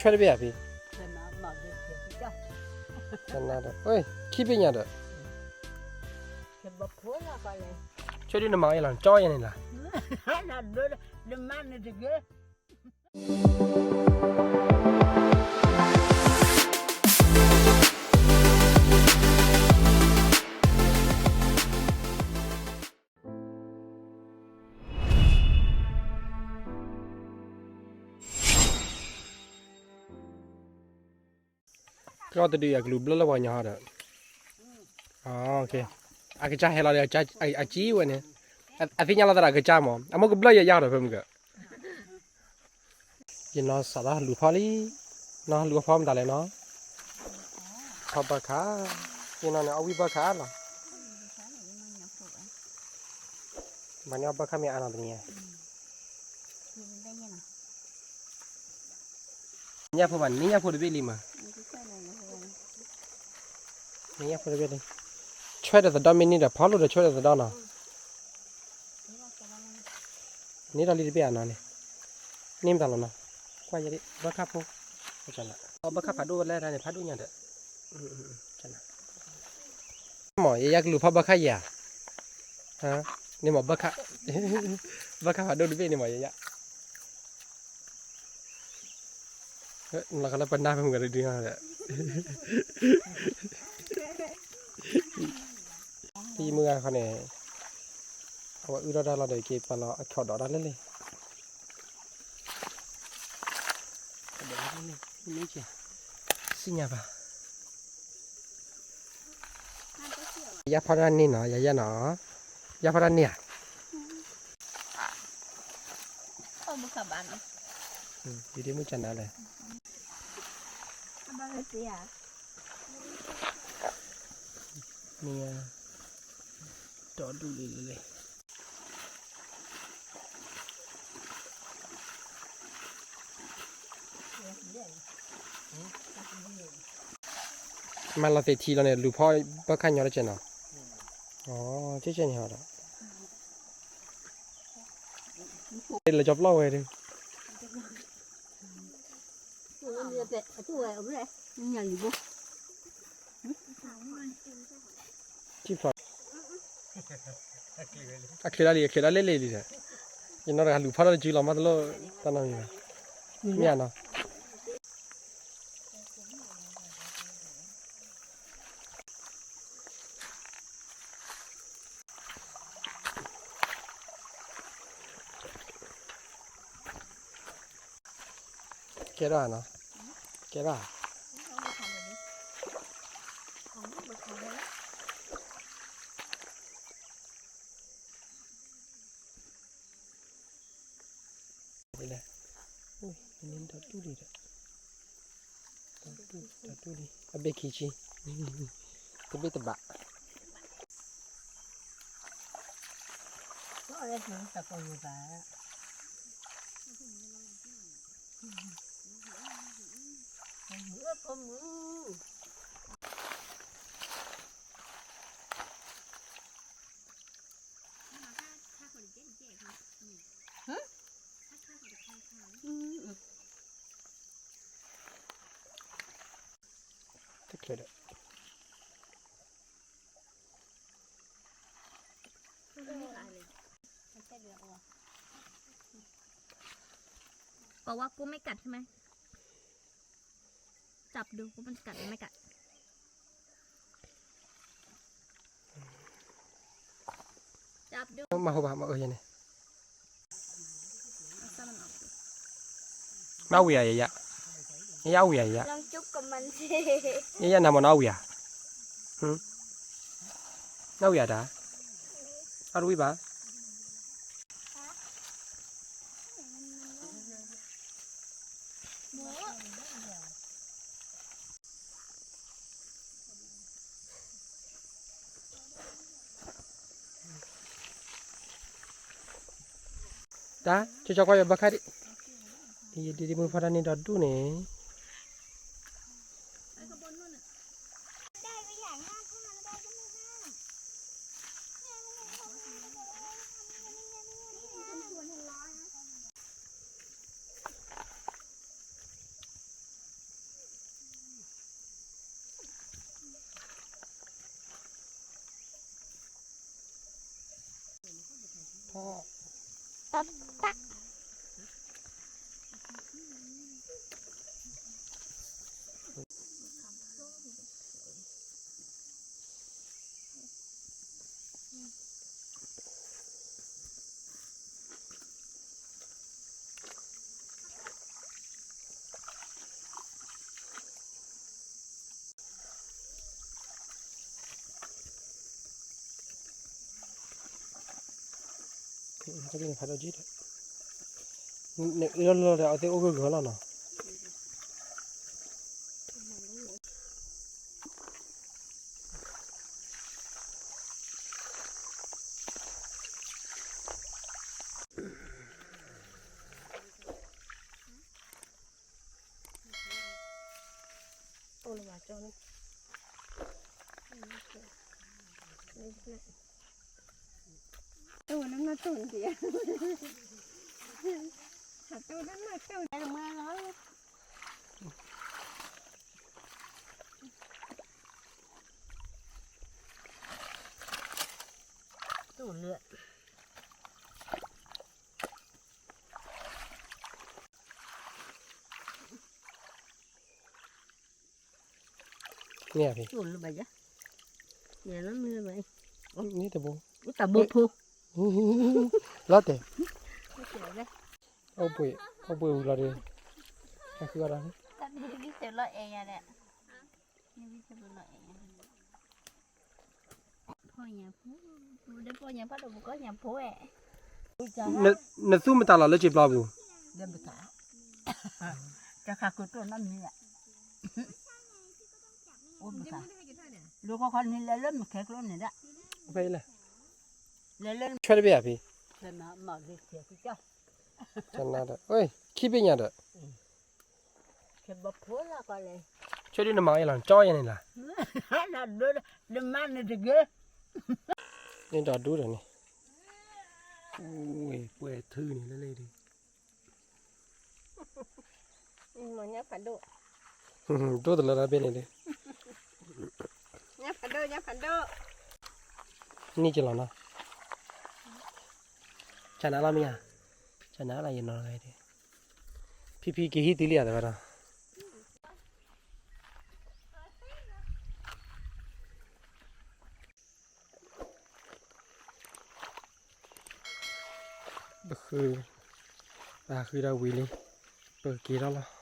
ထွဲတဘ့ၣ်ဧါဖံ, ခံဘ့ၣ်ညါဒီး, ဆွဲဒုးနမၤအံၤလီၤ ကၠီယဲန့ၣ်လီၤ. ကီၢ်တဒုအကလူၤဘျၢလၢပှၤကညီဟီဒီး, အကစၢ်ဟဲလီၤဒီး အကၠံဝဲန့ၣ်, အသ့ၣ်ညါလီၤသရၣ်အကစၢ်မး အမိၢ်ကဘျၢယၤယၤဒီးဖဲမုၢ်က ယနီၢ်စးထီၣ်လူၤဖီလံ, နီၢ်လူၤဖီမတၤလဲၣ်နီၤ, ဖီဘၢခၣ်, ယနီၢ်န့ၣ်အီၣ်ဝံၣ်ဘၢခၣ်လီၤ, ဘၣ်န့ၣ်အီၣ်ဘၢခၣ်မ့ၢ်အါနီၤတနံၤ, ညၣ်ဖိဘၣ်န့ၣ် ညၣ်ဖိတဘ့ၣ်လံမး, ညၣ်ဖိတဘ့ၣ်လံ, ဆွဲဒီးသဒီမ့ၢ်န့ၢ်ဒီး ဖီလိာ်ဒီးဆွဲဒီးသဒီနီၤ န့ၢ်ဒီးလံတဘ့ၣ်အနီၤန့ၣ်, န့ၢ်မတၤလီၤနီၤ, ကွၢ်ယဲဒၣ် ဘၢခၣ်ဖိ, ဘၢခၣ်ဖးဒိၣ်ဝဲလဲၣ်တၢ်န့ၣ် ဖးဒိၣ်ညါဒီး, မ့ၢ်ယဲယၤကလူၤဖီဘၢခၣ်ယၤ, န့ၣ်မ့ၢ်ဘၢခၣ်, ဘၢခၣ်ဖးဒိၣ်တဘ့ၣ်န့ၣ်မ့ၢ်ယဲယၤ လီၤခီလၢပနၢ်ဖဲမုၢ်ဂၤဒုဒု, ဖံမုၢ်ဂၤခီန့ၣ်, အဝဲအုၣ်ထီၣ်တၢ်လီၤဒီး က့ၤပာ်လီၤအခီၣ်ဒီးတၢ်လၢလံ, စံၣ်ညါဘၣ်, ယၤဖီတၢ်န့ၢ်နီၤ ယၤယၤနီၤ, ယၤဖီတၢ်န့ၢ်ဧါ, ဒ်မုၢ်ကနၤလဲၣ်, မ့ၢ်, ဒီဒူၣ်လံလံလံ မၤလီၤသ့ၣ်ထံလီၤန့ၣ် လူၤဖီဘၢခၣ်ညီတကဲးနီၤ, အကဲးန့ၣ်ဟီဒီး, လၢကၠီပျီဝဲဒၣ် ထံဖျိး, အချ့ဒၣ်လံ အချ့ဒၣ်လဲၣ်လဲၣ်လံ, ယနီၢ်တဂၤလူၤဖီထီၣ်တစုလီၤ မၤတလိၣ်တၢ်နီတမံၤဘၣ်, မ့ၢ်ဧါနီၤ ကဲထီၣ်ဧါနီၤ, ကဲထီၣ်ဧါ ဒီးတူၢ်လံဒီး, ဒီးတူၢ်လံ အဘ့ၣ်ခံဆံ, တဘ့ၣ်တဘး တချုးဒီး บอกว่ากูไม่กัดใช่ไหม จับดูว่ามันกัดหรือไม่กัด จับดู မၤဟိဘၣ် မၤအၢယဲန့ၣ် မၤဝံၤဧါ ယယါ, ယယါဝံၤဧါ ယယါ, ယယါနၤမ့ၢ်နီၢ်ဝံၤဧါ, နီၢ်ဝံၤဧါတၢ်, အါတဝံၤဘၣ် တၢ် ကၠီကၠီကွၢ်ယဘၢခၣ်ဒံး, ယဒ်ဒ်မုၢ်ဖီတၢ်န့ၣ်ဒီးဒူၣ်န့ၣ် တၢ် တၢ်တၢ် ဖးဒိၣ်က့ဒီး နအၢလီၤလီၤဒီး အဝဲသ့ၣ်အိၣ်ဂၢၢ်ဂၢၢ်လီၤနီၤ. အိၣ်လၢဘၣ်ကၠီန့ၣ် တိၢ်နမၤတိၢ်နတံၤ ဟးတိၢ်နမၤတိၢ်နမၤလီၤ တိၢ်လၢ မ့ၢ်ဧါဖံ တိၢ်လၢဘၣ်ယါ ယါလီၤမ့ၢ်ဘၣ် မ့ၢ်တဘိ တၢ်ဘိဖိ လီၤတဲာ် အိၣ်ဘှံး အိၣ်ဘှံးဝံၤလီၤဒီး ဟဲဃုအီၣ်တၢ် တၢ်ဘိတဘိလီၤအဲၣ်ယါဒီး ဖီၣ်ညၣ်ဖိ ပူၤဒဲဖီၣ်ညၣ်ဖးဒိၣ်ပကီၢ်ညၣ်ဖိဝဲ နသူၣ်မတၤလီၤလၢစံာ်ပျီပူၤ တၢ်ခးကတိၢ်နီတမံၤ အိၣ်ဘၣ်ခါ လူကီၢ်ခီန့ၣ်လဲၤလၢမုၢ်ခဲကျိန့ၣ်ဒၣ် ဖဲလဲၣ် လဲၤလၢ ဆွဲတဘ့ၣ်ဧါဖံ ဆွဲမၤမၤလၢဆဲးကစၢ် ကနၣ်ဒီး အၢ ခံဘ့ၣ်ညါဒီး ဆဲးဘီဖိလၢကီးလဲၣ် ဆွဲဒုနမၤအီၤလီၤ ကၠီယဲန့ၣ်လီၤ ဒိ ဒမါန့ၣ်တဂ့ၤ န့ၣ်ဒီးဒူဒီးန့ၣ် အူဝဲပှဲၤထုးန့ၣ်လၢလၢဒု မ့ၢ်ညါဖးဒိၣ် ဒိၣ်တလၢတၢ်ဘ့ၣ်န့ၣ်ဒု ညါဖးဒိၣ် ညါဖးဒိၣ် နံၣ်ကလီၤနီၤ ကနၣ်လီၤမ့ၢ်ဧါ ကနၣ်လီၤယနီၤဂၤဒု ဖံဖံကဟံးတုၤလံဧါတဝဲဒီး ပဃု ပဟးဃုဒၣ်ဝံၤလံ ပကက့ၤထီၣ်လီၤ